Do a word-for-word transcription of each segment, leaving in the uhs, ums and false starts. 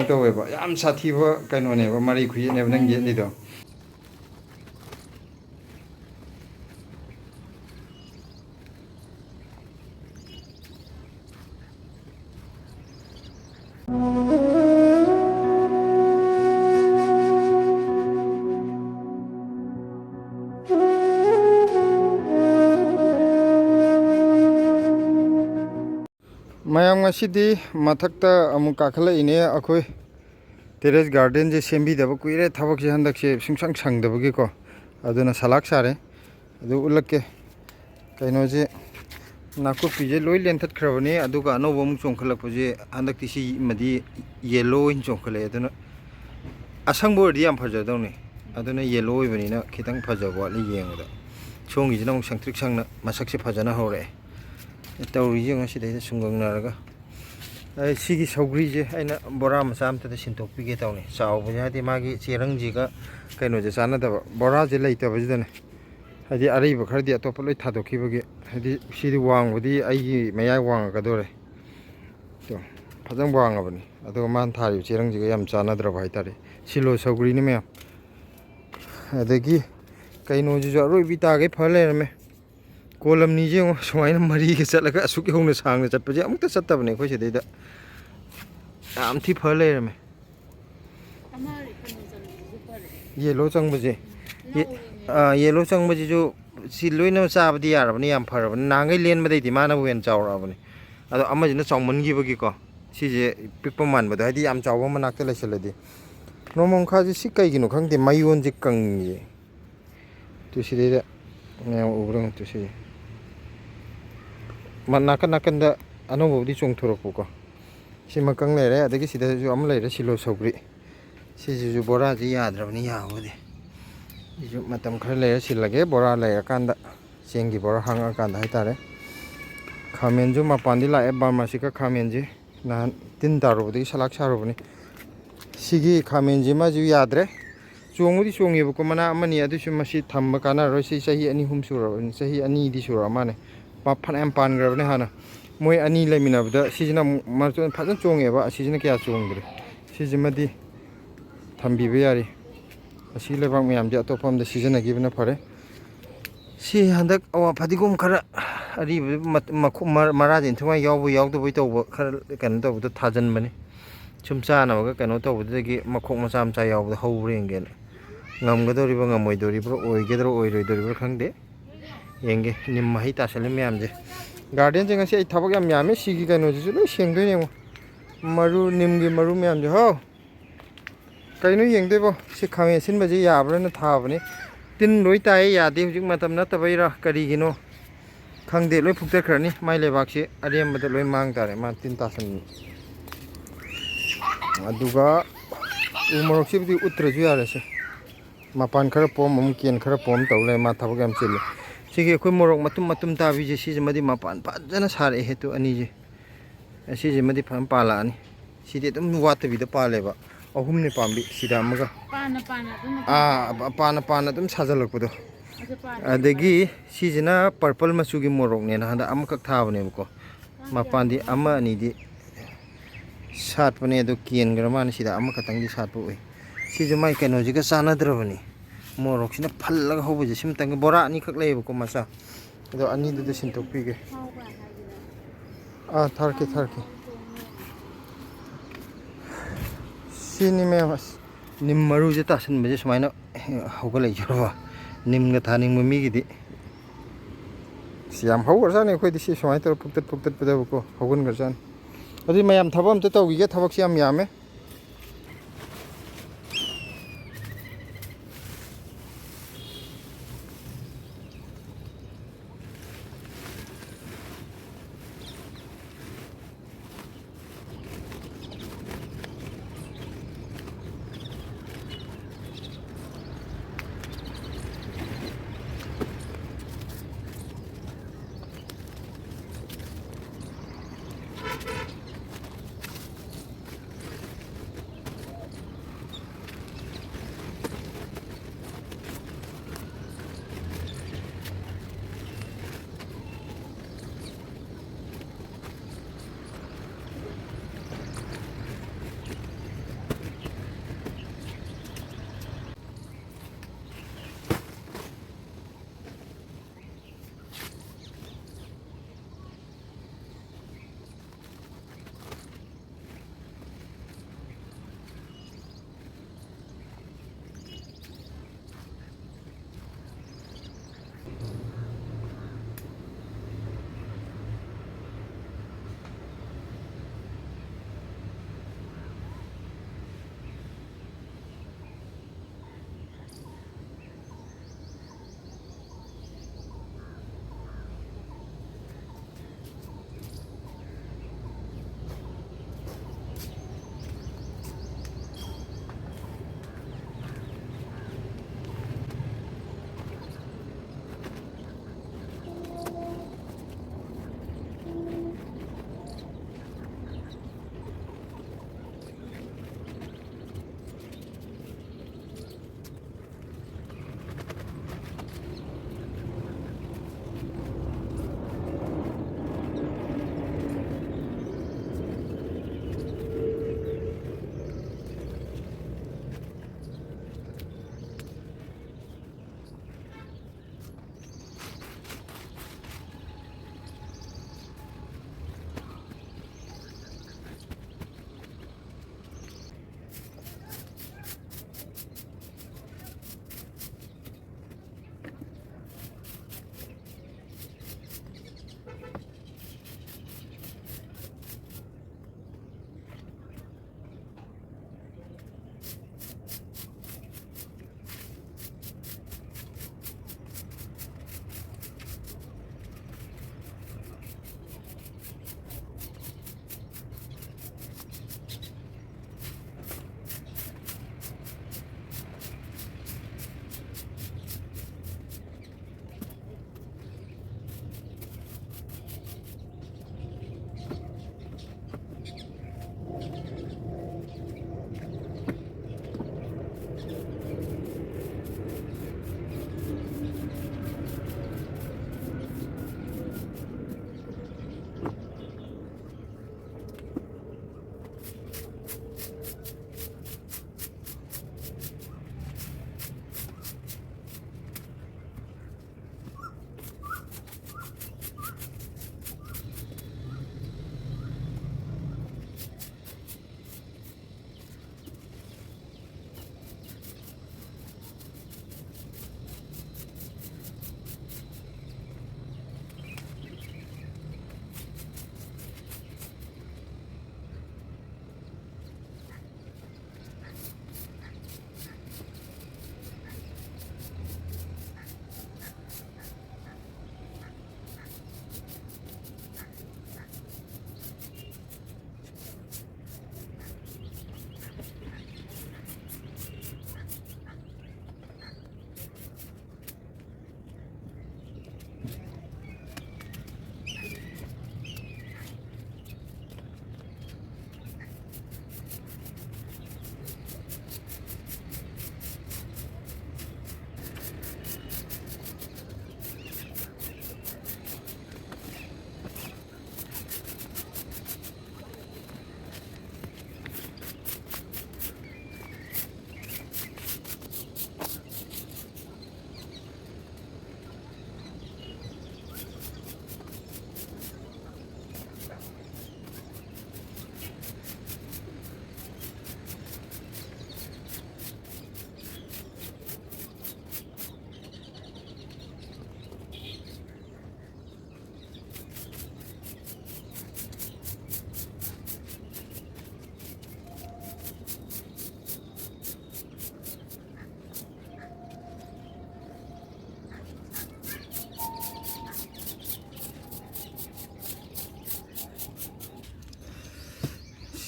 ꯇꯧꯋꯦꯕ꯫ ꯌꯥꯝ ꯁꯥꯊꯤꯕ ꯀꯩꯅꯣꯅꯦꯕ, ꯃꯔꯩ ꯈꯨꯌꯦꯠꯅꯦꯕ ꯅꯪ ꯌꯦꯠꯂꯤꯗꯣ꯫ ꯃꯌꯥꯝ, ꯉꯁꯤꯗꯤ ꯃꯊꯛꯇ ꯑꯃꯨꯛ ꯀꯥꯈꯠꯂꯛꯏꯅꯦ꯫ ꯑꯩꯈꯣꯏ ꯇꯦꯔꯦꯁ ꯒꯥꯔꯗꯦꯟꯁꯦ ꯁꯦꯝꯕꯤꯗꯕ ꯀꯨꯏꯔꯦ, ꯊꯕꯛꯁꯦ ꯍꯟꯗꯛꯁꯦ ꯁꯨꯡꯁꯪ ꯁꯪꯗꯕꯒꯤꯀꯣ꯫ ꯑꯗꯨꯅ ꯁꯂꯥꯛ ꯁꯥꯔꯦ꯫ ꯑꯗꯨ ꯎꯠꯂꯛꯀꯦ꯫ ꯀꯩꯅꯣꯁꯦ, ꯅꯥꯀꯨꯞꯄꯤꯁꯦ ꯂꯣꯏ ꯂꯦꯟꯊꯠꯈ꯭ꯔꯕꯅꯤ, ꯑꯗꯨꯒ ꯑꯅꯧꯕ ꯑꯃꯨꯛ ꯆꯣꯡꯈꯠꯂꯛꯄꯁꯦ ꯍꯟꯗꯛꯇꯤ ꯁꯤꯃꯗꯤ ꯌꯦꯜꯂꯣ ꯑꯣꯏꯅ ꯆꯣꯡꯈꯠꯂꯛꯑꯦ꯫ ꯑꯗꯨꯅ ꯑꯁꯪꯕ ꯑꯣꯏꯔꯗꯤ ꯌꯥꯝ ꯐꯖꯗꯧꯅꯤ, ꯑꯗꯨꯅ ꯌꯦꯜꯂꯣ ꯑꯣꯏꯕꯅꯤꯅ ꯈꯤꯇꯪ ꯐꯖꯕ ꯋꯥꯠꯂꯤ ꯌꯦꯡꯕꯗ꯫ ꯁꯣꯝꯒꯤꯁꯤꯅ ꯑꯃꯨꯛ ꯁꯪꯇ꯭ꯔꯤꯛ ꯁꯪꯅ ꯃꯁꯛꯁꯦ ꯐꯖꯅ ꯍꯧꯔꯛꯑꯦ꯫ ꯇꯧꯔꯤꯁꯦ ꯌꯦꯡꯉꯣ, ꯁꯤꯗꯩꯗ ꯁꯨꯡꯒꯪꯅꯔꯒ꯫ ꯑꯩ ꯁꯤꯒꯤ ꯁꯧꯒ꯭ꯔꯤꯁꯦ ꯑꯩꯅ ꯕꯣꯔꯥ ꯃꯆꯥ ꯑꯝꯇꯗ ꯁꯤꯟꯗꯣꯛꯄꯤꯒꯦ ꯇꯧꯅꯤ꯫ ꯆꯥꯎꯕꯁꯦ ꯍꯥꯏꯗꯤ ꯃꯥꯒꯤ ꯆꯦꯔꯪꯁꯤꯒ ꯀꯩꯅꯣꯁꯦ ꯆꯥꯟꯅꯗꯕ, ꯕꯣꯔꯥꯁꯦ ꯂꯩꯇꯕꯁꯤꯗꯅꯦ꯫ ꯍꯥꯏꯗꯤ ꯑꯔꯩꯕ ꯈꯔꯗꯤ ꯑꯇꯣꯞꯄ ꯂꯣꯏ ꯊꯥꯗꯣꯛꯈꯤꯕꯒꯤ, ꯍꯥꯏꯗꯤ ꯁꯤꯗꯤ ꯋꯥꯡꯕꯗꯤ ꯑꯩꯒꯤ ꯃꯌꯥꯏ ꯋꯥꯡꯉꯛꯀꯗꯣꯔꯦ꯫ ꯇꯣ, ꯐꯖꯅ ꯋꯥꯡꯉꯕꯅꯤ꯫ ꯑꯗꯨꯒ ꯃꯥꯅ ꯊꯥꯔꯤꯕ ꯆꯦꯔꯪꯁꯤꯒ ꯌꯥꯝ ꯆꯥꯟꯅꯗ꯭ꯔꯕ ꯍꯥꯏꯇꯥꯔꯦ꯫ ꯁꯤꯂꯣ ꯁꯧꯒ꯭ꯔꯤꯅꯤ ꯃꯌꯥꯝ꯫ ꯑꯗꯒꯤ ꯀꯩꯅꯣꯁꯤꯁꯨ ꯑꯔꯣꯏꯕꯤ ꯇꯥꯈꯩ ꯐ ꯂꯩꯔꯝꯃꯦ꯫ ꯀꯣꯂꯝꯅꯤꯁꯦ ꯌꯦꯡꯉꯣ, ꯁꯨꯃꯥꯏꯅ ꯃꯔꯤꯒ ꯆꯠꯂꯒ ꯑꯁꯨꯛ ꯌꯧꯅ ꯁꯥꯡꯅ ꯆꯠꯄꯁꯦ ꯑꯃꯨꯛꯇ ꯆꯠꯇꯕꯅꯦ ꯑꯩꯈꯣꯏ ꯁꯤꯗꯩꯗ꯫ ꯌꯥꯝ ꯊꯤ ꯐ ꯂꯩꯔꯝꯃꯦ꯫ ꯑꯃ ꯀꯩꯅꯣ ꯆꯪꯕꯁꯤꯁꯨ ꯐꯔꯦ꯫ ꯌꯦꯂꯣ ꯆꯪꯕꯁꯦ꯫ ꯌꯦ-, ꯅꯧꯔꯤꯅꯦ꯫ ꯑꯥ, ꯌꯦꯂꯣ ꯆꯪꯕꯁꯤꯁꯨ ꯁꯤ ꯂꯣꯏꯅꯃꯛ ꯆꯥꯕꯗꯤ ꯌꯥꯔꯕꯅꯤ, ꯌꯥꯝ ꯐꯔꯕꯅꯤ꯫ ꯅꯍꯥꯟꯈꯩ ꯂꯦꯟꯕꯗꯩꯗꯤ ꯃꯥꯅꯕꯨ ꯍꯦꯟꯅ ꯆꯥꯎꯔꯛꯑꯕꯅꯤ꯫ ꯑꯗꯣ ꯑꯃꯁꯤꯅ ꯆꯥꯎꯃꯟꯈꯤꯕꯒꯤꯀꯣ, ꯁꯤꯁꯦ ꯄꯤꯛꯄ ꯃꯥꯟꯕꯗꯣ, ꯍꯥꯏꯗꯤ ꯌꯥꯝ ꯆꯥꯎꯕ ꯃꯅꯥꯛꯇ ꯂꯩꯁꯜꯂꯗꯤ꯫ ꯅꯣꯡꯃꯪꯈꯥꯁꯦ ꯁꯤ ꯀꯩꯒꯤꯅꯣ ꯈꯪꯗꯦ, ꯃꯌꯣꯟꯁꯦ ꯀꯪꯉꯤꯌꯦ꯫ ꯇꯨ ꯁꯤꯗꯩꯗ ꯃꯌꯥꯝ ꯎꯕ꯭ꯔꯥ ꯌꯦꯡꯉꯨ, ꯇꯨ ꯁꯤ꯫ ꯃ-, ꯅꯥꯀꯟ ꯅꯥꯀꯟꯗ ꯑꯅꯧꯕꯕꯨꯗꯤ ꯆꯣꯡꯊꯣꯔꯛꯄꯀꯣ꯫ ꯁꯤꯃ ꯀꯪ ꯂꯩꯔꯦ, ꯑꯗꯒꯤ ꯁꯤꯗꯁꯨ ꯑꯃ ꯂꯩꯔꯦ, ꯁꯤꯂꯣ ꯁꯧꯒ꯭ꯔꯤ꯫ ꯁꯤꯁꯤꯁꯨ ꯕꯣꯔꯥꯁꯤ ꯌꯥꯗ꯭ꯔꯕꯅꯤ, ꯌꯥꯕꯨꯗꯤ꯫ ꯁꯤꯁꯨ ꯃꯇꯝ ꯈꯔ ꯂꯩꯔ ꯁꯤꯜꯂꯒꯦ, ꯕꯣꯔꯥ ꯂꯩꯔꯀꯥꯟꯗ, ꯆꯦꯡꯒꯤ ꯕꯣꯔꯥ ꯍꯥꯡꯉꯛꯑꯀꯥꯟꯗ ꯍꯥꯏꯇꯥꯔꯦ꯫ ꯈꯥꯃꯦꯟꯁꯨ ꯃꯄꯥꯟꯗꯤ ꯂꯥꯛꯑꯦ, ꯕꯥꯔꯃꯥꯁꯤꯀꯥ ꯈꯥꯃꯦꯟꯁꯤ꯫ ꯅꯍꯥꯟ ꯇꯤꯟ ꯇꯥꯔꯨꯕꯗꯒꯤ ꯁꯂꯥꯛ ꯁꯥꯔꯨꯕꯅꯤ꯫ ꯁꯤꯒꯤ ꯈꯥꯃꯦꯟꯁꯤ ꯃꯥꯁꯨ ꯌꯥꯗ꯭ꯔꯦ꯫ ꯆꯣꯡꯕꯨꯗꯤ ꯆꯣꯡꯉꯦꯕꯀꯣ, ꯃꯅꯥ ꯑꯃꯅꯤ, ꯑꯗꯨꯁꯨ ꯃꯁꯤ ꯊꯝꯕ ꯀꯥꯟꯅꯔꯔꯣꯏ꯫ ꯁꯤ ꯆꯍꯤ ꯑꯅꯤ ꯑꯍꯨꯝ ꯁꯨꯔꯕꯅꯤ, ꯆꯍꯤ ꯑꯅꯤꯗꯤ ꯁꯨꯔꯛꯑ ꯃꯥꯜꯂꯦ꯫ ꯄ-, ꯐꯅꯌꯥꯝ ꯄꯥꯟꯈ꯭ꯔꯕꯅꯦ ꯍꯥꯟꯅ꯫ ꯃꯣꯏ ꯑꯅꯤ ꯂꯩꯃꯤꯟꯅꯕꯗ ꯁꯤꯁꯤꯅ ꯑꯃꯨꯛ ꯃꯔꯛꯇ ꯐꯖꯅ ꯆꯣꯡꯉꯦꯕ, ꯑꯁꯤꯁꯤꯅ ꯀꯌꯥ ꯆꯣꯡꯗ꯭ꯔꯦ꯫ ꯁꯤꯁꯤꯃꯗꯤ ꯊꯝꯕꯤꯕ ꯌꯥꯔꯤ꯫ ꯑꯁꯤ ꯂꯩꯕꯥꯛ ꯃꯌꯥꯝꯗꯤ ꯑꯇꯣꯞꯄ ꯑꯝꯗ ꯁꯤꯖꯤꯟꯅꯈꯤꯕꯅ ꯐꯔꯦ꯫ ꯁꯤ ꯍꯟꯗꯛ ꯑꯋꯥ ꯐꯗꯤꯒꯣꯝ ꯈꯔ ꯑꯔꯤꯕ ꯃꯠ-, ꯃꯈꯣ-, ꯃꯔ-, ꯃꯔꯥꯗꯤ ꯏꯟꯊꯤ ꯅꯨꯡꯉꯥꯏ ꯌꯥꯎꯕ ꯌꯥꯎꯗꯕꯩ ꯇꯧꯕ ꯈꯔ ꯀꯩꯅꯣ ꯇꯧꯕꯗꯣ ꯊꯥꯖꯤꯟꯕꯅꯤ꯫ ꯁꯨꯝ ꯆꯥꯅꯕꯒ ꯀꯩꯅꯣ ꯇꯧꯕꯗꯨꯗꯒꯤ ꯃꯈꯣꯛ ꯃꯆꯥ ꯃꯆꯥ ꯌꯥꯎꯕꯗꯣ ꯍꯧꯕ꯭ꯔꯥ ꯌꯦꯡꯒꯦꯅ꯫ ꯉꯝꯒꯗꯧꯔꯤꯕ꯭ꯔꯥ ꯉꯝꯃꯣꯏꯗꯧꯔꯤꯕ꯭ꯔꯥ, ꯑꯣꯏꯒꯗ꯭ꯔꯥ ꯑꯣꯏꯔꯣꯏꯗꯧꯔꯤꯕ꯭ꯔꯥ ꯈꯪꯗꯦ꯫ ꯌꯦꯡꯒꯦ, ꯅꯤꯝ ꯃꯍꯩ ꯇꯥꯁꯜꯂꯤ ꯃꯌꯥꯝꯁꯦ꯫ ꯒꯥꯔꯗꯦꯟꯁꯦ ꯉꯁꯤ ꯑꯩ ꯊꯕꯛ ꯌꯥꯝ ꯌꯥꯝꯃꯦ꯫ ꯁꯤꯒꯤ ꯀꯩꯅꯣꯁꯤꯁꯨ ꯂꯣꯏ ꯁꯦꯡꯗꯣꯏꯅꯦ ꯌꯦꯡꯉꯣ꯫ ꯃꯔꯨ, ꯅꯤꯝꯒꯤ ꯃꯔꯨ ꯃꯌꯥꯝꯁꯦ꯫ ꯍꯥꯎ! ꯀꯩꯅꯣ ꯌꯦꯡꯗꯣꯏꯕꯣ? ꯁꯤ ꯈꯥꯃꯦꯟ ꯑꯁꯤꯟꯕꯁꯤ ꯌꯥꯕ꯭ꯔꯥꯅ ꯊꯥꯕꯅꯤ꯫ ꯇꯤꯟ ꯂꯣꯏ ꯇꯥꯏꯌꯦ, ꯌꯥꯗꯦ꯫ ꯍꯧꯖꯤꯛ ꯃꯇꯝ ꯅꯠꯇꯕꯩꯔꯥ ꯀꯔꯤꯒꯤꯅꯣ ꯈꯪꯗꯦ, ꯂꯣꯏ ꯐꯨꯛꯇꯠꯈ꯭ꯔꯅꯤ꯫ ꯃꯥꯏ ꯂꯩꯕꯥꯛꯁꯤ ꯑꯔꯦꯝꯕꯗ ꯂꯣꯏ ꯃꯥꯡ ꯇꯥꯔꯦ, ꯃꯥ ꯇꯤꯟ ꯇꯥꯁꯟ꯫ ꯑꯗꯨꯒ ꯎ ꯃꯣꯔꯣꯛꯁꯤꯕꯨꯗꯤ ꯎꯠꯇ꯭ꯔꯁꯨ ꯌꯥꯔꯦꯁꯦ꯫ ꯃꯄꯥꯟ ꯈꯔ ꯄꯣꯝ, ꯑꯃꯨꯛ ꯀꯦꯟ ꯈꯔ ꯄꯣꯝ ꯇꯧ ꯂꯩ꯫ ꯃꯥ ꯊꯕꯛ ꯌꯥꯝ ꯆꯤꯜꯂꯤ꯫ ꯁꯤꯒꯤ ꯑꯩꯈꯣꯏ ꯃꯣꯔꯣꯛ ꯃꯇꯨꯝ ꯃꯇꯨꯝ ꯇꯥꯕꯤꯁꯦ, ꯁꯤꯁꯤꯃꯗꯤ ꯃꯄꯥꯟ ꯐꯖꯅ ꯁꯥꯔꯛꯑꯦ ꯍꯦ, ꯇꯨ ꯑꯅꯤꯁꯦ꯫ ꯑꯁꯤꯁꯤꯃꯗꯤ ꯐꯖꯅ ꯄꯥꯜꯂꯛꯑꯅꯤ꯫ ꯁꯤꯗꯤ ꯑꯗꯨꯝ ꯋꯥꯠꯇꯕꯤꯗ ꯄꯥꯜꯂꯦꯕ꯫ ꯑꯍꯨꯝꯅꯦ ꯄꯥꯝꯕꯤ, ꯁꯤꯗ ꯑꯃꯒ꯫ ꯄꯥꯟꯅ ꯄꯥꯟꯅ ꯑꯗꯨꯝ ꯑꯥ, ꯄꯥꯟꯅ ꯄꯥꯟꯅ ꯑꯗꯨꯝ ꯁꯥꯖꯜꯂꯛꯄꯗꯣ꯫ ꯑꯗꯨ ꯄꯥꯟꯅ ꯑꯗꯒꯤ ꯁꯤꯁꯤꯅ purple ꯃꯆꯨꯒꯤ ꯃꯣꯔꯣꯛꯅꯦꯅ ꯍꯟꯗꯛ ꯑꯃꯈꯛ ꯊꯥꯕꯅꯦꯕꯀꯣ꯫ ꯃꯄꯥꯟꯗꯤ ꯑꯃ ꯑꯅꯤꯗꯤ ꯁꯥꯠꯄꯅꯦ, ꯑꯗꯣ ꯀꯦꯟꯈ꯭ꯔ ꯃꯥꯜꯂꯦ꯫ ꯁꯤꯗ ꯑꯃꯈꯛꯇꯪꯗꯤ ꯁꯥꯠꯄ ꯎꯏ꯫ ꯁꯤꯁꯨ ꯃꯥꯏ ꯀꯩꯅꯣꯁꯤꯒ ꯆꯥꯟꯅꯗ꯭ꯔꯕꯅꯤ꯫ ꯃꯣꯔꯣꯛꯁꯤꯅ ꯐꯜꯂꯒ ꯍꯧꯕꯁꯦ ꯁꯤꯃꯇꯪꯒ ꯕꯣꯔꯥ ꯑꯅꯤꯈꯛ ꯂꯩꯌꯦꯕꯀꯣ ꯃꯆꯥ꯫ ꯑꯗꯣ ꯑꯅꯤꯗꯨꯗ ꯁꯤꯟꯗꯣꯛꯄꯤꯒꯦ꯫ ꯑꯥ, ꯊꯥꯔꯛꯀꯦ, ꯊꯥꯔꯛꯀꯦ꯫ ꯁꯤꯅꯤ ꯃꯌꯥꯝ, ꯑꯁ, ꯅꯤꯝ ꯃꯔꯨꯁꯦ ꯇꯥꯁꯟꯕꯁꯦ ꯁꯨꯃꯥꯏꯅ ꯍꯧꯒꯠꯂꯛꯏꯁꯤꯔꯣ? ꯅꯤꯝꯒ ꯊꯥꯅꯤꯡꯕ ꯃꯤꯒꯤꯗꯤ꯫ ꯑꯁ, ꯌꯥꯝ ꯍꯧꯈ꯭ꯔꯖꯥꯠꯅꯤ ꯑꯩꯈꯣꯏꯗꯤ꯫ ꯁꯤ ꯁꯨꯃꯥꯏꯅ ꯇꯧꯔ ꯐꯨꯛꯇꯠ ꯐꯨꯛꯇꯠꯄꯗꯕꯀꯣ ꯍꯧꯒꯠꯈ꯭ꯔꯖꯥꯠꯅꯤ꯫ ꯑꯗꯨꯗꯤ ꯃꯌꯥꯝ ꯊꯕꯛ ꯑꯝꯇ ꯇꯧꯈꯤꯒꯦ, ꯊꯕꯛꯁꯤ ꯌꯥꯝ ꯌꯥꯝꯃꯦ꯫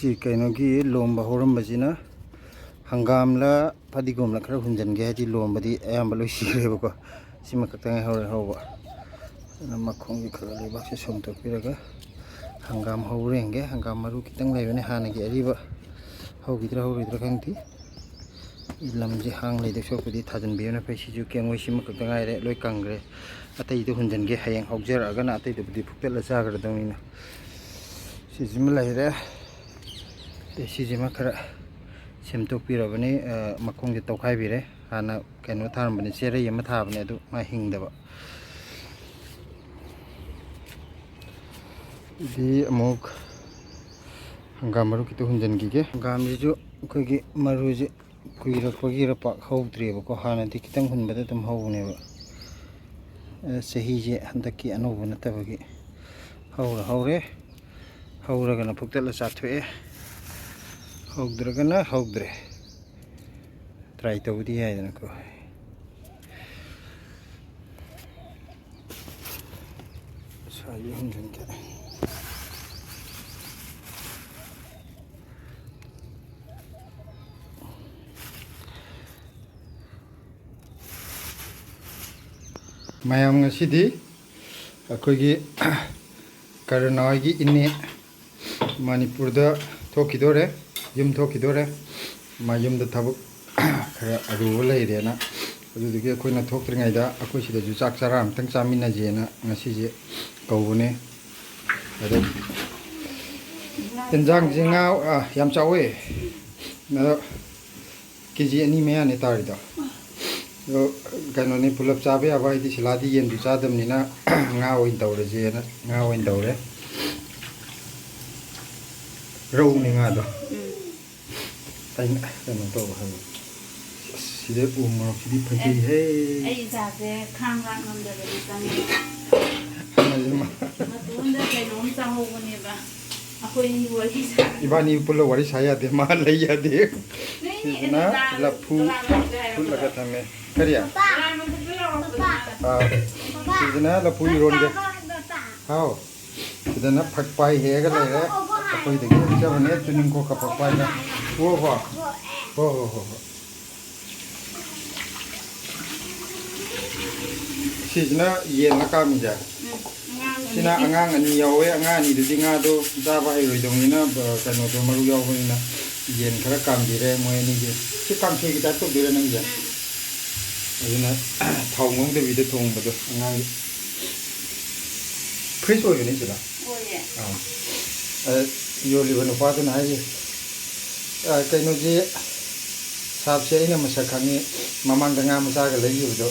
ꯁꯤ ꯀꯩꯅꯣꯒꯤ ꯂꯣꯝꯕ ꯍꯧꯔꯝꯕꯁꯤꯅ ꯍꯪꯒꯥꯝꯂ ꯐꯗꯤꯒꯣꯝꯂ ꯈꯔ ꯍꯨꯟꯖꯟꯒꯦ ꯍꯥꯏꯗꯤ ꯂꯣꯝꯕꯗꯤ ꯑꯌꯥꯝꯕ ꯂꯣꯏ ꯁꯤꯈ꯭ꯔꯦꯕꯀꯣ꯫ ꯁꯤꯃ ꯈꯛꯇ ꯉꯥꯏꯍꯧꯔꯦ ꯍꯧꯕ꯫ ꯑꯗꯨꯅ ꯃꯈꯣꯡꯁꯦ ꯈꯔ ꯈꯔ ꯂꯩꯕꯥꯛꯁꯦ ꯁꯣꯝꯗꯣꯛꯄꯤꯔꯒ ꯍꯪꯒꯥꯝ ꯍꯧꯕ꯭ꯔꯥ ꯌꯦꯡꯒꯦ꯫ ꯍꯪꯒꯥꯝ ꯃꯔꯨ ꯈꯤꯇꯪ ꯂꯩꯕꯅꯦ ꯍꯥꯟꯅꯒꯤ ꯑꯔꯤꯕ, ꯍꯧꯈꯤꯗ꯭ꯔꯥ ꯍꯧꯔꯣꯏꯗ꯭ꯔꯥ ꯈꯪꯗꯦ꯫ ꯂꯝꯁꯦ ꯍꯥꯡ ꯂꯩꯗꯧ ꯁꯔꯨꯛꯄꯨꯗꯤ ꯊꯥꯖꯤꯟꯕꯤꯕꯅ ꯐꯩ꯫ ꯁꯤꯁꯨ ꯀꯦꯡꯉꯣꯏ ꯁꯤꯃ ꯈꯛꯇ ꯉꯥꯏꯔꯦ, ꯂꯣꯏ ꯀꯪꯈ꯭ꯔꯦ꯫ ꯑꯇꯩꯗꯣ ꯍꯨꯟꯖꯟꯒꯦ, ꯍꯌꯦꯡ ꯍꯧꯖꯔꯛꯑꯒꯅ ꯑꯇꯩꯗꯨꯕꯨꯗꯤ ꯐꯨꯛꯇꯠꯂ ꯆꯥꯈ꯭ꯔꯗꯧꯅꯤꯅ꯫ ꯁꯤꯁꯤꯃ ꯂꯩꯔꯦ꯫ ꯑꯗꯩ ꯁꯤꯁꯤꯃ ꯈꯔ ꯁꯦꯝꯗꯣꯛꯄꯤꯔꯕꯅꯤ, ꯑ, ꯃꯈꯣꯡꯁꯦ ꯇꯧꯈꯥꯏꯕꯤꯔꯦ꯫ ꯍꯥꯟꯅ ꯀꯩꯅꯣ ꯊꯥꯔꯝꯕꯅꯦ, ꯆꯦꯔꯩ ꯑꯃ ꯊꯥꯕꯅꯦ, ꯑꯗꯨ ꯃꯥ ꯍꯤꯡꯗꯕ꯫ ꯑꯗꯨꯗꯤ ꯑꯃꯨꯛ ꯍꯪꯒꯥꯝ ꯃꯔꯨ ꯈꯤꯇ ꯍꯨꯟꯖꯟꯈꯤꯒꯦ꯫ ꯍꯪꯒꯥꯝꯁꯤꯁꯨ ꯑꯩꯈꯣꯏꯒꯤ ꯃꯔꯨꯁꯦ ꯀꯨꯏꯔꯛꯄꯒꯤꯔ ꯄꯥꯛ ꯍꯧꯗ꯭ꯔꯦꯕꯀꯣ, ꯍꯥꯟꯅꯗꯤ ꯈꯤꯇꯪ ꯍꯨꯟꯕꯗ ꯑꯗꯨꯝ ꯍꯧꯕꯅꯦꯕ꯫ ꯑ, ꯆꯍꯤꯁꯦ ꯍꯟꯗꯛꯀꯤ ꯑꯅꯧꯕ ꯅꯠꯇꯕꯒꯤ ꯍꯧꯔ ꯍꯧꯔꯦ, ꯍꯧꯔꯒꯅ ꯐꯨꯛꯇꯠꯂ ꯆꯥꯊꯣꯛꯑꯦ, ꯍꯧꯗ꯭ꯔꯒꯅ ꯍꯧꯗ꯭ꯔꯦ꯫ ꯇ꯭ꯔꯥꯏ ꯇꯧꯕꯗꯤ ꯌꯥꯏꯗꯅꯀꯣ꯫ ꯁ꯭ꯋꯥꯏꯗ ꯍꯨꯟꯖꯤꯟꯒꯦ꯫ ꯃꯌꯥꯝ, ꯉꯁꯤꯗꯤ ꯑꯩꯈꯣꯏꯒꯤ ꯀꯔꯅꯥ ꯍꯣꯏꯒꯤ ꯏꯅꯦ ꯃꯅꯤꯄꯨꯔꯗ ꯊꯣꯛꯈꯤꯗꯣꯔꯦ, ꯌꯨꯝ ꯊꯣꯛꯈꯤꯗꯣꯔꯦ꯫ ꯃꯥ ꯌꯨꯝꯗ ꯊꯕꯛ ꯈꯔ ꯑꯔꯨꯕ ꯂꯩꯔꯦꯅ, ꯑꯗꯨꯗꯨꯒꯤ ꯑꯩꯈꯣꯏꯅ ꯊꯣꯛꯇ꯭ꯔꯤꯉꯩꯗ ꯑꯩꯈꯣꯏ ꯁꯤꯗꯁꯨ ꯆꯥꯛ ꯆꯔꯥ ꯑꯃꯇꯪ ꯆꯥꯃꯤꯟꯅꯁꯦꯅ ꯉꯁꯤꯁꯦ ꯀꯧꯕꯅꯦ꯫ ꯑꯗꯣ ꯌꯦꯟꯖꯥꯡꯁꯦ ꯉꯥ, ꯑ, ꯌꯥꯝ ꯆꯥꯎꯋꯦ꯫ ꯑꯗꯣ ꯀꯦ ꯖꯤ ꯑꯅꯤ ꯃꯌꯥꯅꯦ ꯇꯥꯔꯤꯗꯣ꯫ ꯑꯗꯣ ꯀꯩꯅꯣꯅꯤ, ꯄꯨꯂꯞ ꯆꯥꯕ ꯌꯥꯕ ꯍꯥꯏꯗꯤ ꯁꯤꯂꯥꯗꯤ ꯌꯦꯟꯁꯨ ꯆꯥꯗꯕꯅꯤꯅ ꯉꯥ ꯑꯣꯏꯅ ꯇꯧꯔꯁꯦꯅ ꯉꯥ ꯑꯣꯏꯅ ꯇꯧꯔꯦ꯫ ꯔꯧꯅꯤ ꯉꯥꯗꯣ꯫ ꯎꯝ꯫ ꯑꯩꯅ ꯀꯩꯅꯣ ꯇꯧꯕ ꯍꯥꯏꯕ꯫ ꯑꯁ, ꯁꯤꯗ ꯎ ꯃꯣꯔꯣꯛꯁꯤꯗꯤ ꯐꯖꯩꯍꯦ꯫ ꯑꯩ ꯏꯆꯥꯁꯦ ꯈꯥꯡ ꯂꯥꯛ ꯉꯝꯗꯗꯅ ꯆꯪꯉꯦ꯫ ꯍꯥꯟꯅꯁꯨ ꯃꯥ- ꯃꯇꯣꯟꯗ ꯀꯩꯅꯣꯝ ꯆꯥꯍꯧꯕꯅꯦꯕ꯫ ꯑꯩꯈꯣꯏ ꯑꯅꯤ ꯋꯥꯔꯤ ꯁꯥ- ꯏꯕꯥꯅꯤ ꯄꯨꯜꯂ ꯋꯥꯔꯤ ꯁꯥ ꯌꯥꯗꯦ, ꯃꯥ ꯂꯩ ꯌꯥꯗꯦ꯫ ꯅꯣꯏ ꯁꯤꯁꯤꯅ ꯑꯗꯨ ꯆꯥ-, ꯂꯐꯨ ꯆꯥ-, ꯆꯥ-, ꯐꯨꯠꯂꯒ ꯊꯝꯃꯦ꯫ ꯀꯔꯤ? ꯆꯥ-, ꯆꯥ-, ꯑꯥ, ꯁꯤꯁꯤꯅ ꯂꯐꯨ ꯏꯔꯣꯟꯒꯦ꯫ ꯍꯥꯎ꯫ ꯁꯤꯗꯅ ꯐꯛꯄꯥꯏ ꯍꯦꯛꯑꯒ ꯂꯩꯔꯦ꯫ ꯑꯩꯈꯣꯏꯗꯒꯤ ꯍꯦꯛꯆꯕꯅꯦ ꯇꯨꯅꯤꯡꯈꯣꯛ ꯀꯥꯄꯛꯄ ꯍꯥꯏꯅ꯫ ꯍꯣ ꯍꯣ꯫ ꯍꯣ ꯍꯣ ꯍꯣ ꯍꯣ꯫ ꯁꯤꯁꯤꯅ ꯌꯦꯟꯅ ꯀꯥꯝꯃꯤꯁꯦ꯫ ꯎꯝ, ꯑꯉꯥꯡ ꯁꯤꯅ ꯑꯅꯤ꯫ ꯑꯉꯥꯡ ꯑꯅꯤ ꯌꯥꯎꯋꯦ꯫ ꯑꯉꯥꯡ ꯑꯅꯤꯗꯨꯗꯤ ꯉꯥꯗꯣ ꯆꯥꯕ ꯍꯩꯔꯣꯏꯗꯧꯅꯤꯅ, ꯕ-, ꯀꯩꯅꯣꯗꯣ ꯃꯔꯨ ꯌꯥꯎꯕꯅꯤꯅ ꯌꯦꯟ ꯈꯔ ꯀꯥꯝꯕꯤꯔꯦ ꯃꯣꯏ ꯑꯅꯤꯒꯤ꯫ ꯁꯤ ꯀꯥꯡꯁꯣꯏꯒꯤ ꯇꯥꯏꯞ ꯇꯧꯗꯣꯏꯔꯥ ꯅꯪꯁꯦ? ꯎꯝ꯫ ꯑꯗꯨꯅ ꯊꯥꯎ ꯉꯧꯗꯕꯤꯗ ꯊꯣꯡꯕꯗꯣ ꯑꯉꯥꯡꯒꯤ꯫ ꯐ꯭ꯔꯦꯁ ꯑꯣꯏꯕꯅꯤ ꯁꯤꯗ꯫ ꯑꯣꯏꯌꯦ꯫ ꯑꯥ꯫ ꯑ, ꯌꯣꯜꯂꯤꯕ ꯅꯨꯄꯥꯗꯨꯅ ꯍꯥꯏꯁꯦ, ꯑ, ꯀꯩꯅꯣꯁꯤ, ꯁꯥꯞꯁꯦ ꯑꯩꯅ ꯃꯁꯛ ꯈꯪꯉꯤ, ꯃꯃꯥꯡꯗ ꯉꯥ ꯃꯆꯥꯒ ꯂꯩꯈꯤꯕꯗꯣ,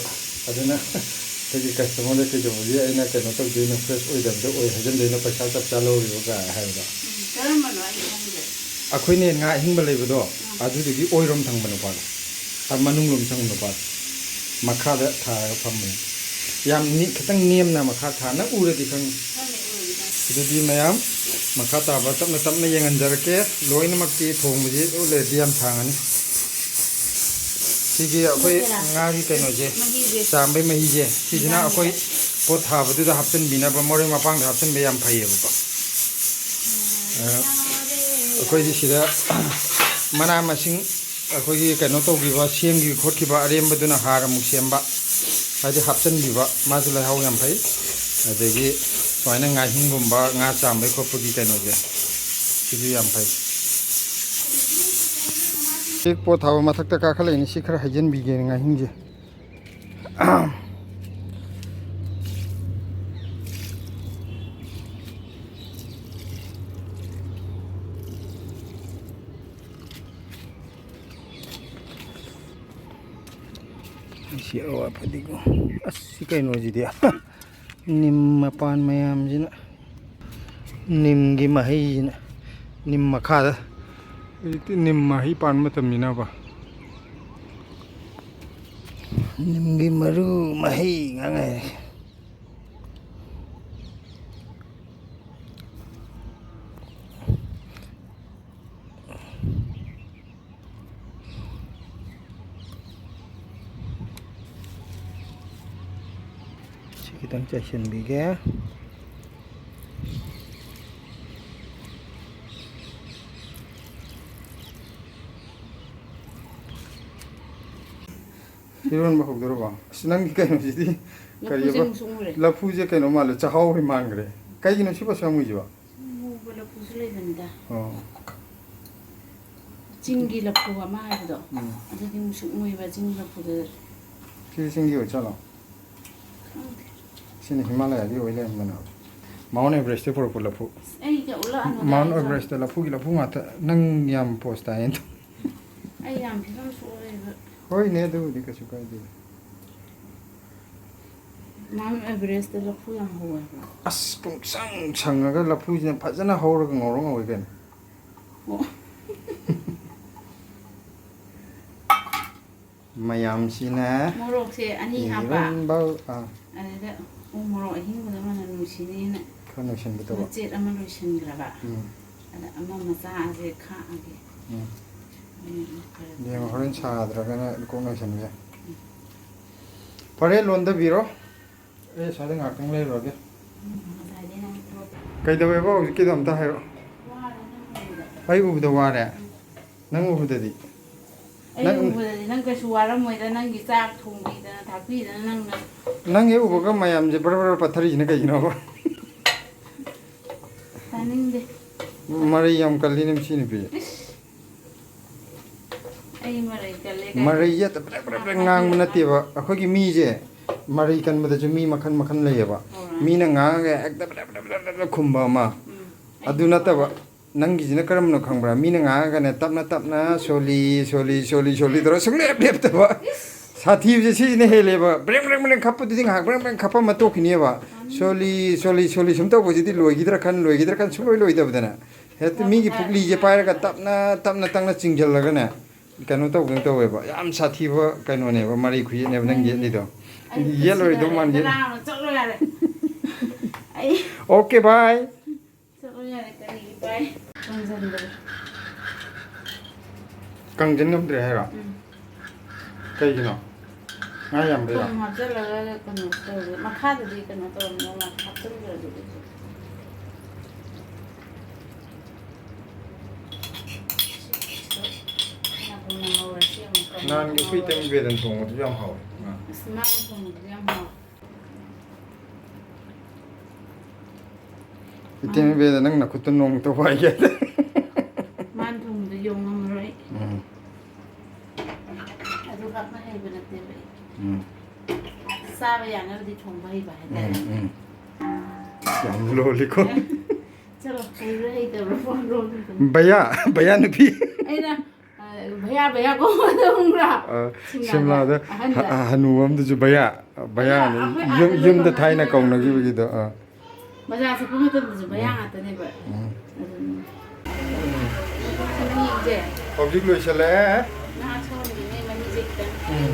ꯑꯗꯨꯅ ꯑꯩꯈꯣꯏꯒꯤ ꯀꯁꯇꯃꯔꯗ ꯀꯩꯗꯧꯕꯒꯤ ꯑꯩꯅ ꯀꯩꯅꯣ ꯇꯧꯗꯣꯏꯅꯣ, ꯐ꯭ꯔꯦꯁ ꯑꯣꯏꯗꯕꯗꯣ ꯑꯣꯏ ꯍꯥꯏꯖꯟꯗꯣꯏꯅꯣ, ꯄꯩꯁꯥ ꯆꯞ ꯆꯥ ꯂꯧꯔꯤꯕ ꯀꯥꯏ ꯍꯥꯏꯕꯗꯣ꯫ ꯎꯝ, ꯀꯔꯝꯕꯅꯣ ꯑꯩ ꯈꯪꯗꯦ꯫ ꯑꯩꯈꯣꯏꯅ ꯉꯥ ꯑꯍꯤꯡꯕ ꯂꯩꯕꯗꯣ, ꯎꯝ꯫ ꯑꯗꯨꯗꯨꯒꯤ ꯑꯣꯏꯔꯣꯝ ꯊꯪꯕ ꯅꯨꯄꯥꯗꯣ꯫ ꯑ, ꯃꯅꯨꯡꯂꯣꯝ ꯆꯪꯕ ꯅꯨꯄꯥꯗꯣ꯫ ꯃꯈꯥꯗ ꯊꯥꯔꯒ ꯐꯝꯕꯅꯦ꯫ ꯌꯥꯝ ꯅꯤ-, ꯈꯤꯇꯪ ꯅꯦꯝꯅ ꯃꯈꯥ ꯊꯥ꯫ ꯅꯪ ꯎꯔꯗꯤ ꯈꯪꯅꯤ꯫ ꯈꯪꯉꯦ, ꯎꯔꯗꯤ ꯈꯪꯉꯦ꯫ ꯑꯗꯨꯗꯤ ꯃꯌꯥꯝ ꯃꯈꯥ ꯇꯥꯕ ꯇꯞꯅ ꯇꯞꯅ ꯌꯦꯡꯍꯟꯖꯔꯛꯀꯦ꯫ ꯂꯣꯏꯅꯃꯛꯇꯤ ꯊꯣꯡꯕꯁꯤ ꯎꯠꯂꯗꯤ ꯌꯥꯝ ꯁꯥꯡꯉꯅꯤ꯫ ꯁꯤꯒꯤ ꯑꯩꯈꯣꯏ ꯅꯠꯇꯦꯗ꯫ ꯉꯥꯒꯤ ꯀꯩꯅꯣꯁꯦ, ꯃꯍꯤꯁꯦ꯫ ꯆꯥꯝꯕꯩ ꯃꯍꯤꯁꯦ, ꯁꯤꯁꯤꯅ ꯏꯟꯖꯥꯡꯁꯦ꯫ ꯑꯩꯈꯣꯏ ꯄꯣꯠ ꯊꯥꯕꯗꯨꯗ ꯍꯥꯞꯆꯤꯟꯕꯤꯅꯕ, ꯃꯔꯣꯏ ꯃꯄꯥꯡꯗ ꯍꯥꯞꯆꯤꯟꯕ ꯌꯥꯝ ꯐꯩꯌꯦꯕꯀꯣ꯫ ꯑ, ꯑꯩꯈꯣꯏꯗꯤ ꯁꯤꯗ ꯃꯅꯥ ꯃꯁꯤꯡ ꯑꯩꯈꯣꯏꯒꯤ ꯀꯩꯅꯣ ꯇꯧꯈꯤꯕ, ꯁꯦꯝꯈꯤꯕ ꯈꯣꯠꯈꯤꯕ ꯑꯔꯦꯝꯕꯗꯨꯅ ꯍꯥꯔ ꯑꯃꯨꯛ ꯁꯦꯝꯕ, ꯍꯥꯏꯗꯤ ꯍꯥꯞꯆꯤꯟꯈꯤꯕ, ꯃꯥꯁꯨ ꯂꯩꯍꯥꯎ ꯌꯥꯝ ꯐꯩ꯫ ꯑꯗꯒꯤ ꯁꯨꯃꯥꯏꯅ ꯉꯥꯍꯤꯡꯒꯨꯝꯕ, ꯉꯥ ꯆꯥꯝꯕꯒꯤ ꯈꯣꯠꯄꯒꯤ ꯀꯩꯅꯣꯁꯦ, ꯁꯤꯁꯨ ꯌꯥꯝ ꯐꯩ꯫ ꯁꯤ ꯄꯣꯠ ꯊꯥꯕ ꯃꯊꯛꯇ ꯀꯥꯈꯠꯂꯛꯏꯅꯤ, ꯁꯤ ꯈꯔ ꯍꯩꯖꯤꯟꯕꯤꯒꯦꯅ ꯉꯥꯍꯤꯡꯁꯦ꯫ ꯁꯤ ꯑꯋꯥ ꯐꯗꯤꯒꯣꯝ꯫ ꯑꯁ, ꯁꯤ ꯀꯩꯅꯣꯁꯤꯗꯤ꯫ ꯅꯤꯝ ꯃꯄꯥꯟ ꯃꯌꯥꯝꯁꯤꯅ, ꯅꯤꯝꯒꯤ ꯃꯍꯩꯁꯤꯅ, ꯅꯤꯝ ꯃꯈꯥꯗ꯫ ꯍꯧꯖꯤꯛꯇꯤ ꯅꯤꯝ ꯃꯍꯩ ꯄꯥꯟꯕ ꯃꯇꯝꯅꯤꯅꯕ꯫ ꯅꯤꯝꯒꯤ ꯃꯔꯨ ꯃꯍꯩ ꯉꯥꯡꯉꯦ꯫ ꯁꯤ ꯈꯤꯇꯪ ꯆꯥꯏꯁꯤꯟꯕꯤꯒꯦ꯫ ꯏꯔꯣꯟꯕ ꯍꯧꯗꯣꯔꯕꯣ? ꯑꯁ, ꯅꯪꯒꯤ ꯀꯩꯅꯣꯁꯤꯗꯤ ꯂꯐꯨꯁꯦ ꯀꯔꯤꯕ? ꯑꯃꯨꯛꯁꯨ ꯃꯨꯔꯦ꯫ ꯂꯐꯨꯁꯦ ꯀꯩꯅꯣ ꯃꯥꯜꯂꯦ, ꯆꯥꯛꯍꯥꯎ ꯃꯥꯟꯈ꯭ꯔꯦ꯫ ꯀꯩꯒꯤꯅꯣ ꯁꯤꯕꯨ ꯑꯁꯨꯛ ꯌꯥꯝ ꯃꯨꯏꯁꯤꯕꯣ? ꯃꯨꯕ ꯂꯐꯨꯁꯨ ꯂꯩꯕꯅꯤꯗ꯫ ꯑꯣ꯫ ꯆꯤꯡꯒꯤ ꯂꯐꯨ ꯑꯃ ꯍꯥꯏꯕꯗꯣ, ꯎꯝ꯫ ꯑꯗꯨꯗꯤ ꯃꯨꯁꯨꯛ ꯃꯨꯏꯕ ꯆꯤꯡꯒꯤ ꯂꯐꯨꯗꯨ꯫ ꯁꯤꯗꯤ ꯆꯤꯡꯒꯤ ꯑꯣꯏꯖꯥꯠꯂꯣ? ꯈꯪꯗꯦ꯫ ꯁꯤꯅ ꯍꯤꯃꯥꯂꯌꯥꯒꯤ ꯑꯣꯏ ꯂꯩꯔꯝꯕꯅꯦꯕ꯫ ꯃꯥꯎꯟ ꯑꯦꯚꯔꯦꯁꯇ ꯄꯨꯔꯛꯄ ꯂꯐꯨ꯫ ꯑꯁ, ꯑꯩꯒ ꯎꯠꯂꯛꯑꯅꯨꯗ ꯃꯥꯎꯟ ꯑꯩꯁꯨ꯫ ꯑꯦꯚꯔꯦꯁꯇ ꯂꯐꯨꯒꯤ ꯂꯐꯨ ꯉꯥꯛꯇ꯫ ꯅꯪ ꯌꯥꯝ ꯄꯣꯁ ꯇꯥꯏꯌꯦ꯫ ꯑꯩ ꯌꯥꯝ ꯐꯤꯕꯝ ꯁꯣꯛꯑꯦꯕ꯫ ꯍꯣꯏꯅꯦ, ꯑꯗꯨꯕꯨꯗꯤ ꯀꯩꯁꯨ ꯀꯥꯏꯗꯦ꯫ ꯃꯥꯎꯟ ꯑꯦꯚꯔꯦꯁꯇ ꯂꯐꯨ ꯌꯥꯝ ꯍꯧꯋꯦ ꯍꯥꯏꯕ꯫ ꯑꯁ, ꯄꯨꯡꯁꯪ ꯁꯪꯉꯒ ꯂꯐꯨꯁꯤꯅ ꯐꯖꯅ ꯍꯧꯔꯒ ꯉꯧꯔꯣꯛ ꯉꯧꯋꯦ ꯀꯩꯅꯣ꯫ ꯑꯣ꯫ ꯃꯌꯥꯝꯁꯤꯅ ꯃꯣꯔꯣꯛꯁꯦ ꯑꯅꯤ ꯍꯥꯞꯄ꯫ ꯏꯔꯣꯟꯕ, ꯑꯥ꯫ ꯑꯗꯨꯗ ꯎ ꯃꯣꯔꯣꯛ ꯑꯍꯤꯡꯕꯗꯣ ꯃꯅꯝ ꯅꯨꯡꯁꯤꯅꯦꯅ ꯈꯔ ꯅꯣꯏꯁꯤꯟꯕ ꯇꯧꯕ꯫ ꯃꯆꯦꯠ ꯑꯃ ꯂꯣꯏꯁꯤꯟꯈ꯭ꯔꯕ꯫ ꯎꯝ꯫ ꯑꯗ ꯑꯃ ꯃꯆꯥꯁꯦ ꯈꯥꯛꯑꯒꯦ꯫ ꯎꯝ꯫ ꯑꯗꯨꯅ ꯈꯔ ꯌꯦꯡꯉꯣ, ꯍꯣꯔꯦꯟ ꯁꯥꯗ꯭ꯔꯒꯅ ꯀꯣꯛ ꯅꯣꯏꯁꯤꯟꯕ ꯌꯥꯏ꯫ ꯎꯝ꯫ ꯐꯔꯦ, ꯂꯣꯟꯗꯕꯤꯔꯣ꯫ ꯑꯩ ꯑꯁ꯭ꯋꯥꯏꯗ ꯉꯥꯏꯍꯥꯛꯇꯪ ꯂꯩꯔꯨꯔꯒꯦ꯫ ꯎꯝ, ꯉꯁꯥꯏꯗꯩ ꯅꯪ ꯊꯕꯛ ꯀꯩꯗꯧꯋꯦꯕ ꯍꯧꯖꯤꯛꯀꯤꯗꯣ ꯑꯝꯇ ꯍꯥꯏꯔꯛꯑꯣ꯫ ꯋꯥꯔꯦ ꯅꯪ ꯎꯕꯗ꯫ ꯑꯩ ꯎꯕꯗ ꯋꯥꯔꯦ? ꯎꯝ꯫ ꯅꯪ ꯎꯕꯗꯗꯤ? ꯑꯩ ꯅꯪ ꯎꯕꯗꯗꯤ ꯅꯪ ꯀꯩꯁꯨ ꯋꯥꯔꯝꯃꯣꯏꯗ, ꯅꯪꯒꯤ ꯆꯥꯛ ꯊꯣꯡꯕꯤꯗꯅ ꯊꯥꯛꯄꯤꯗꯅ ꯅꯪꯅ꯫ ꯅꯪ ꯍꯦꯛ ꯎꯕꯒ ꯃꯌꯥꯝꯁꯦ ꯕꯔ ꯕꯔ ꯄꯠꯊꯔꯤꯁꯤꯅ ꯀꯩꯒꯤꯅꯣꯕ? ꯇꯥꯅꯤꯡꯗꯦ꯫ ꯃꯔꯩ ꯌꯥꯝ ꯀꯜꯂꯤꯅꯦ ꯃꯁꯤ ꯅꯨꯄꯤ꯫ ꯏꯁ꯫ ꯑꯩ ꯃꯔꯩ ꯀꯜꯂꯦ ꯀꯥꯏꯅ꯫ ꯃꯔꯩꯁꯦ ꯍꯦꯛꯇ ꯕ꯭ꯔꯦꯛ ꯕ꯭ꯔꯦꯛ ꯕ꯭ꯔꯦꯛ ꯉꯥꯡꯕ ꯅꯠꯇꯦꯕ꯫ ꯑꯩꯈꯣꯏꯒꯤ ꯃꯤꯁꯦ ꯃꯔꯩ ꯀꯟꯕꯗꯁꯨ ꯃꯤ ꯃꯈꯜ ꯃꯈꯜ ꯂꯩꯌꯦꯕ꯫ ꯍꯣꯏ꯫ ꯃꯤꯅ ꯉꯥꯡꯉꯒ ꯍꯦꯛꯇ ꯕ꯭ꯔꯦꯛ ꯕ꯭ꯔꯦꯛ ꯕ꯭ꯔꯦꯛ ꯕ꯭ꯔꯦꯛ ꯈꯨꯝꯕ ꯑꯃ꯫ ꯎꯝ꯫ ꯑꯗꯨ ꯅꯠꯇꯕ, ꯅꯪꯒꯤꯁꯤꯅ ꯀꯔꯝꯕꯅꯣ ꯈꯪꯕ꯭ꯔꯥ? ꯃꯤꯅ ꯉꯥꯡꯉꯒꯅꯦ ꯇꯞꯅ ꯇꯞꯅ ꯁꯣꯂꯤ, ꯁꯣꯂꯤ, ꯁꯣꯂꯤ, ꯁꯣꯂꯤ ꯇꯧꯔ ꯁꯨꯡꯂꯦꯞ ꯂꯦꯞꯇꯕ꯫ ꯏꯁ! ꯁꯥꯊꯤꯕꯁꯦ ꯁꯤꯁꯤꯅ ꯍꯦꯜꯂꯦꯕ꯫ ꯕ꯭ꯔꯦꯡ, ꯕ꯭ꯔꯦꯡ, ꯕ꯭ꯔꯦꯡ ꯈꯞꯄꯗꯨꯗꯤ ꯉꯥꯏꯍꯥꯛ ꯕ꯭ꯔꯦꯡ, ꯕ꯭ꯔꯦꯡ ꯈꯞꯄ ꯑꯃ ꯇꯣꯛꯈꯤꯅꯦꯕ꯫ ꯃꯥꯅꯤ꯫ ꯁꯣꯂꯤ, ꯁꯣꯂꯤ, ꯁꯣꯂꯤ ꯁꯨꯝ ꯇꯧꯕꯁꯤꯗꯤ ꯂꯣꯏꯈꯤꯗ꯭ꯔꯥ ꯈꯟ, ꯂꯣꯏꯈꯤꯗ꯭ꯔꯥ ꯈꯟ ꯁꯨꯡꯂꯣꯏ ꯂꯣꯏꯗꯕꯗꯅ꯫ ꯍꯦꯛꯇ ꯃꯤꯒꯤ ꯄꯨꯛꯂꯤꯁꯦ ꯄꯥꯏꯔꯒ ꯇꯞꯅ, ꯇꯞꯅ, ꯇꯞꯅ ꯆꯤꯡꯁꯤꯜꯂꯒꯅꯦ, ꯀꯩꯅꯣ ꯇꯧꯗꯅ ꯇꯧꯋꯦꯕ꯫ ꯌꯥꯝ ꯁꯥꯊꯤꯕ ꯀꯩꯅꯣꯅꯦꯕ, ꯃꯔꯩ ꯈꯨꯌꯦꯠꯅꯦꯕ ꯅꯪ ꯃꯥꯅꯤ꯫ ꯌꯦꯠꯂꯤꯗꯣ꯫ ꯑꯩ ꯌꯦꯠꯂꯣꯏꯗꯧ ꯁꯤꯗꯧꯔꯦ꯫ ꯃꯥꯟꯗꯦ꯫ ꯀꯅꯥꯅꯣ? ꯆꯠꯂꯣ ꯌꯥꯔꯦ꯫ ꯑꯩ ꯑꯣꯀꯦ, ꯕꯥꯏ꯫ ꯆꯠꯂꯣ ꯌꯥꯔꯦ, ꯀꯔꯤꯒꯤ ꯕꯥꯏ? ꯀꯪꯖꯟꯗ꯭ꯔꯦ꯫ ꯀꯪꯖꯟ ꯉꯝꯗ꯭ꯔꯦ ꯍꯥꯏꯔꯣ? ꯎꯝ꯫ ꯀꯩꯒꯤꯅꯣ? ꯉꯥ ꯌꯥꯝꯕꯩꯔꯣ? ꯊꯨꯝ ꯍꯥꯞꯆꯜꯂꯒ ꯀꯩꯅꯣ ꯇꯧꯔꯦ꯫ ꯃꯈꯥꯗꯗꯤ ꯀꯩꯅꯣ ꯇꯧꯔꯝꯗꯧ ꯃꯥꯜꯂꯦ, ꯍꯥꯞꯆꯟꯗ꯭ꯔꯗꯤ ꯑꯩꯁꯨ꯫ ꯁꯤ ꯅꯥꯀꯨꯝꯅ ꯉꯧꯔꯁꯤ ꯑꯃꯨꯛ꯫ ꯅꯍꯥꯟꯒꯤ ꯑꯩꯈꯣꯏ ꯏꯇꯩꯃ ꯕꯦꯗꯟ ꯊꯣꯡꯕꯗꯨꯁꯨ ꯌꯥꯝ ꯍꯥꯎꯋꯦ꯫ ꯑꯁ, ꯃꯥꯅ ꯊꯣꯡꯕꯗꯨꯁꯨ ꯌꯥꯝ ꯍꯥꯎꯋꯦ꯫ ꯏꯇꯩꯃ ꯕꯦꯗꯟ, ꯅꯪ ꯅꯈꯨꯠꯇ ꯅꯣꯡꯃꯇ ꯋꯥꯏꯒꯦ꯫ ꯃꯥꯅ ꯊꯣꯡꯕꯗꯣ ꯌꯧ ꯉꯝꯃꯔꯣꯏ꯫ ꯎꯝ꯫ ꯑꯗꯨ ꯈꯛꯅ ꯍꯩꯕ ꯅꯠꯇꯦꯕ ꯑꯩ꯫ ꯎꯝ꯫ ꯆꯥꯕ ꯌꯥꯅꯕꯗꯤ ꯊꯣꯡꯕ ꯍꯩꯕ ꯍꯥꯏꯇꯥꯔꯦ꯫ ꯎꯝ, ꯎꯝ꯫ ꯌꯥꯝ ꯂꯣꯜꯂꯤꯀꯣ꯫ ꯆꯠꯂꯣ, ꯍꯩꯕ꯭ꯔꯥ ꯍꯩꯇꯕ꯭ꯔꯥ ꯐꯣꯟ ꯂꯣꯜꯂꯤꯗꯣ꯫ ꯚꯩꯌꯥ, ꯚꯩꯌꯥ ꯅꯨꯄꯤ꯫ ꯑꯩꯅ, ꯑ, ꯚꯩꯌꯥ, ꯚꯩꯌꯥ ꯀꯧꯕꯗꯣ ꯈꯪꯕ꯭ꯔꯥ? ꯑ, ꯁꯤꯝꯂꯥꯗ ꯁꯤꯝꯂꯥꯗ ꯑꯍꯟꯗ꯫ ꯍ-, ꯑ, ꯍꯅꯨꯕ ꯑꯃꯗꯁꯨ ꯚꯩꯌꯥ, ꯚꯩꯌꯥꯅꯤ꯫ ꯑꯩꯈꯣꯏ ꯌꯨꯝ, ꯑꯍꯟ ꯌꯨꯝꯗ ꯂꯣꯏꯅꯃꯛ ꯊꯥꯏꯅ ꯍꯥꯏꯅꯕ꯫ ꯀꯧꯅꯈꯤꯕꯒꯤꯗꯣ꯫ ꯑ꯫ ꯕꯖꯥꯔ ꯆꯠꯄ ꯃꯇꯝꯗꯁꯨ ꯚꯩꯌꯥ ꯎꯝ꯫ ꯉꯥꯛꯇꯅꯦꯕ꯫ ꯎꯝ꯫ ꯑꯗꯨꯅꯤ꯫ ꯁꯤ ꯃꯍꯤꯁꯦ꯫ ꯍꯧꯖꯤꯛ ꯂꯣꯏꯁꯤꯜꯂꯛꯑꯦ꯫ ꯉꯥ ꯁꯧꯍꯟꯈꯤꯅꯤ ꯃꯍꯤꯁꯦ ꯈꯤꯇꯪ꯫ ꯎꯝ꯫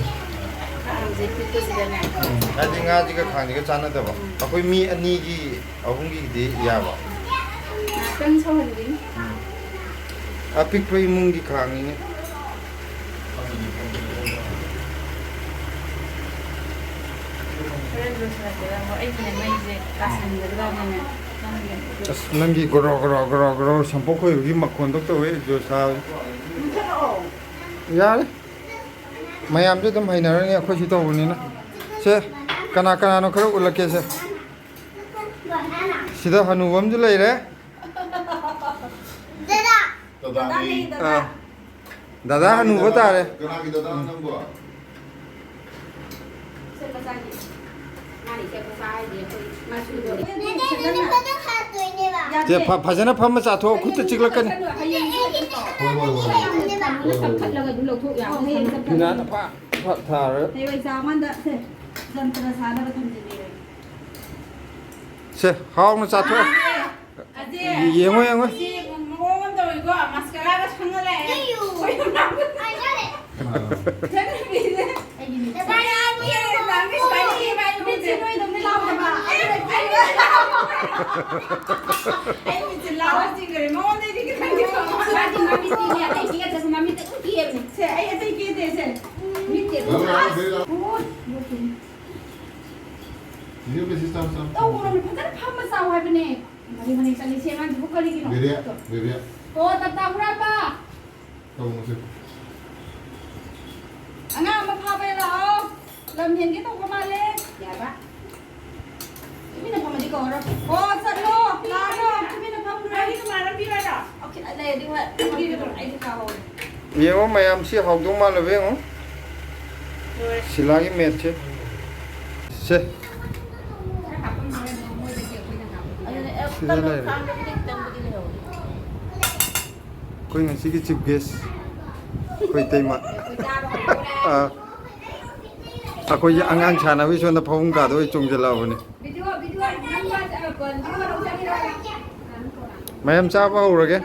ꯈꯥꯡꯁꯦ ꯄꯤꯛꯄꯁꯤꯗꯅꯦ꯫ ꯎꯝ꯫ ꯍꯥꯏꯗꯤ ꯉꯥꯁꯤꯒ ꯈꯥꯡꯁꯤꯒ ꯆꯥꯟꯅꯗꯕ꯫ ꯎꯝ꯫ ꯑꯩꯈꯣꯏ ꯃꯤ ꯑꯅꯤꯒꯤ, ꯑꯍꯨꯝꯒꯤꯗꯤ ꯌꯥꯕ꯫ ꯉꯥꯛꯇꯪ ꯁꯧꯍꯟꯈꯤꯅꯤ꯫ ꯎꯝ꯫ ꯑꯄꯤꯛꯄ ꯏꯃꯨꯡꯒꯤ ꯈꯥꯡꯅꯤꯅꯦ꯫ ꯍꯣꯔꯦꯟ ꯂꯣꯏꯁꯤꯜꯂꯛꯄꯗ ꯑꯃꯨꯛ ꯑꯩꯒꯤꯅꯦ ꯃꯩꯁꯦ ꯀꯥꯁꯟꯒꯗ꯭ꯔꯥꯅꯅꯦ ꯈꯪꯗꯦ꯫ ꯑꯁ, ꯅꯪꯒꯤ ꯒꯣꯔꯣ ꯒꯣꯔꯣ ꯒꯣꯔꯣ ꯒꯣꯔꯣ ꯁꯝꯄꯣꯛ ꯈꯣꯏꯕꯒꯤ ꯃꯈꯣꯟꯗꯣ ꯇꯧꯋꯦ, ꯖꯣꯁꯥ꯫ ꯃꯨꯊꯠꯂꯛꯑꯣ꯫ ꯌꯥꯔꯦ꯫ ꯃꯌꯥꯝꯁꯨ ꯑꯗꯨꯝ ꯍꯩꯅꯔꯅꯤ, ꯑꯩꯈꯣꯏꯁꯨ ꯇꯧꯕꯅꯤꯅ꯫ ꯁꯦ, ꯀꯅꯥ ꯀꯅꯥꯅꯣ ꯈꯔ ꯎꯠꯂꯛꯀꯦꯁꯦ꯫ ꯁꯤꯗ ꯍꯅꯨꯕ ꯑꯃꯁꯨ ꯂꯩꯔꯦ꯫ ꯗꯗꯥ꯫ ꯗꯗꯥꯅꯤ꯫ ꯑꯥ꯫ ꯗꯗꯥ ꯍꯅꯨꯕ ꯇꯥꯔꯦ꯫ ꯀꯅꯥꯒꯤ ꯗꯗꯥꯅꯣ ꯅꯪꯕꯣ? ꯁꯦ, ꯃꯆꯥꯒꯤ꯫ ꯃꯥꯅ ꯏꯁꯦ ꯃꯆꯥ ꯍꯥꯏꯁꯦ ꯑꯩꯈꯣꯏ ꯃꯆꯨꯗꯣ꯫ ꯅꯠꯇꯦ, ꯅꯠꯇꯦ, ꯐꯖꯅ ꯍꯥꯠꯇꯣꯏꯅꯦꯕ꯫ ꯁꯦ, ꯐ-, ꯐꯖꯅ ꯐꯝꯃ ꯆꯥꯊꯣꯛꯑꯣ, ꯈꯨꯠꯇ ꯆꯤꯛꯂꯛꯀꯅꯤ꯫ ꯍꯣꯏ, ꯍꯣꯏ, ꯍꯣꯏ, ꯍꯣꯏ꯫ ꯀꯪꯍꯜꯂ ꯀꯪꯍꯜꯂ ꯀꯛꯊꯠꯂꯒ ꯑꯗꯨꯝ ꯂꯧꯊꯣꯛ ꯌꯥꯕ꯫ ꯍꯌꯦꯡ ꯆꯠꯄꯗ꯫ ꯐꯤꯅꯥꯅ ꯐ-, ꯐ-, ꯊꯥꯔ꯫ ꯍꯌꯦꯡ ꯆꯥ ꯃꯥꯟꯗ ꯁꯦ, ꯖꯟꯇ꯭ꯔ ꯁꯥꯅꯕ ꯊꯝꯖꯤꯜꯂꯤꯔꯦ꯫ ꯁꯦ, ꯍꯥꯎꯅ ꯆꯥꯊꯣꯛꯑꯣ꯫ ꯑꯖꯦ, ꯌꯦꯡꯉꯣ, ꯌꯦꯡꯉꯣ꯫ ꯁꯤ ꯃꯑꯣꯡ ꯑꯃ ꯇꯧꯋꯤꯀꯣ, ꯃꯁꯀꯔꯥꯒ ꯁꯪꯉ ꯂꯥꯛꯑꯦ꯫ ꯑꯌꯨ꯫ ꯍꯣꯏ, ꯍꯣꯏ꯫ ꯏꯆꯟꯅꯨꯄꯤꯁꯦ꯫ ꯑꯩꯒꯤ ꯃꯤꯠꯁꯦ꯫ ꯗꯗꯥ, ꯌꯥꯝ ꯌꯦꯡꯉꯣ꯫ ꯅꯪꯒꯤ ꯁ꯭ꯋꯥꯏꯗ ꯌꯦꯡꯉꯣ, ꯑꯩ ꯃꯤꯠꯁꯦ ꯃꯤꯠꯁꯦ꯫ ꯅꯣꯏꯗꯧꯅ ꯂꯥꯎꯗꯕ꯫ ꯑꯩ, ꯑꯩ, ꯑꯩ ꯃꯤꯠꯁꯦ ꯂꯥꯎꯔ ꯆꯤꯡꯈ꯭ꯔꯦ꯫ ꯃꯉꯣꯟꯗꯩꯗꯤ ꯈꯤꯇꯪꯗꯤ ꯐꯕ꯫ ꯃꯥꯗꯤ ꯃꯃꯤꯠꯇꯤ ꯀꯦ-, ꯑꯇꯩ ꯀꯦꯗ꯭ꯔꯁꯨ ꯃꯃꯤꯠꯇ ꯑꯗꯨꯝ ꯀꯦꯕꯅꯦ꯫ ꯁꯦ, ꯑꯩ ꯑꯇꯩ ꯀꯦꯗꯦ, ꯁꯦ꯫ ꯃꯤꯠꯇꯤ ꯑꯗꯨꯝ ꯂꯥꯎ, ꯂꯥꯎ, ꯑꯁ꯫ ꯂꯥꯎ꯫ ꯑꯣ, ꯌꯣꯛꯈꯤꯅꯤ꯫ ꯁꯤꯁꯨ ꯃꯦꯁꯦꯖ ꯇꯧꯔꯣ, ꯇꯧꯔꯣ꯫ ꯇꯧꯔꯣꯅꯦ, ꯐꯖꯅ ꯐꯝꯃ ꯆꯥꯎ ꯍꯥꯏꯕꯅꯦ꯫ ꯃꯔꯤ ꯃꯔꯤ ꯆꯠꯂꯤ, ꯁꯤ ꯑꯉꯥꯡꯁꯤꯕꯨ ꯀꯔꯤꯒꯤꯅꯣ? ꯕꯦꯕꯦ, ꯕꯦꯕꯦ꯫ ꯑꯣ, ꯇꯞꯇꯥ ꯍꯨꯔꯥꯟꯕ꯫ ꯇꯧꯅꯨꯁꯦ꯫ ꯍꯥꯞꯄꯦ ꯂꯥꯛꯑꯣ꯫ ꯂꯝ ꯍꯦꯟꯒꯦ ꯇꯧꯕ ꯃꯥꯜꯂꯦ꯫ ꯌꯥꯕ꯫ ꯇꯨꯃꯤꯟꯅ ꯐꯝꯃꯗꯤ ꯀꯧꯔꯔꯣꯏ꯫ ꯑꯣ, ꯆꯠꯂꯣ꯫ ꯂꯥꯛꯑꯅꯣ꯫ ꯇꯨꯃꯤꯟꯅ ꯐꯝꯈ꯭ꯔꯣ꯫ ꯑꯩ ꯀꯃꯥꯏꯅ ꯄꯤꯔꯣꯏꯗꯣ? ꯑꯣꯀꯦ, ꯂꯩꯔꯗꯤ ꯍꯣꯏ꯫ ꯄꯤꯔꯣꯏꯗꯣ꯫ ꯑꯩꯗꯤ ꯀꯥꯎꯍꯧꯔꯦ꯫ ꯌꯦꯡꯉꯣ ꯃꯌꯥꯝ, ꯁꯤ ꯍꯥꯎꯗꯧ ꯃꯥꯜꯂꯕ ꯌꯦꯡꯉꯣ꯫ ꯂꯣꯏꯔꯦ꯫ ꯁꯤꯂꯥꯒꯤ ꯃꯦꯠꯁꯦ꯫ ꯁꯦ꯫ ꯈꯔ ꯍꯥꯞꯄꯝꯃꯣꯏ, ꯃꯣꯏꯗꯗꯤ ꯑꯩꯈꯣꯏꯅ ꯍꯥꯞꯄꯗꯤ ꯑꯗꯨꯅꯦ, ꯑꯦ, ꯁꯤꯗ ꯀꯩꯅꯣ, ꯂꯩꯔꯦ꯫ ꯈꯥꯡꯗꯕꯨꯗꯤ ꯈꯤꯇꯪꯕꯨꯗꯤ ꯂꯩꯍꯧꯔꯤ꯫ ꯑꯩꯈꯣꯏ ꯉꯁꯤꯒꯤ chief guest, ꯑꯩꯈꯣꯏ ꯏꯇꯩꯃ꯫ ꯑꯥ, ꯑꯩꯈꯣꯏꯒꯤ ꯑꯉꯥꯡ ꯁꯥꯟꯅꯕꯒꯤ ꯁꯣꯝꯗ ꯐꯃꯨꯡ ꯀꯥꯗ ꯑꯣꯏ ꯆꯣꯡꯁꯤꯜꯂꯛꯑꯕꯅꯤ꯫ ꯃꯌꯥꯝ ꯆꯥꯕ ꯍꯧꯔꯒꯦ꯫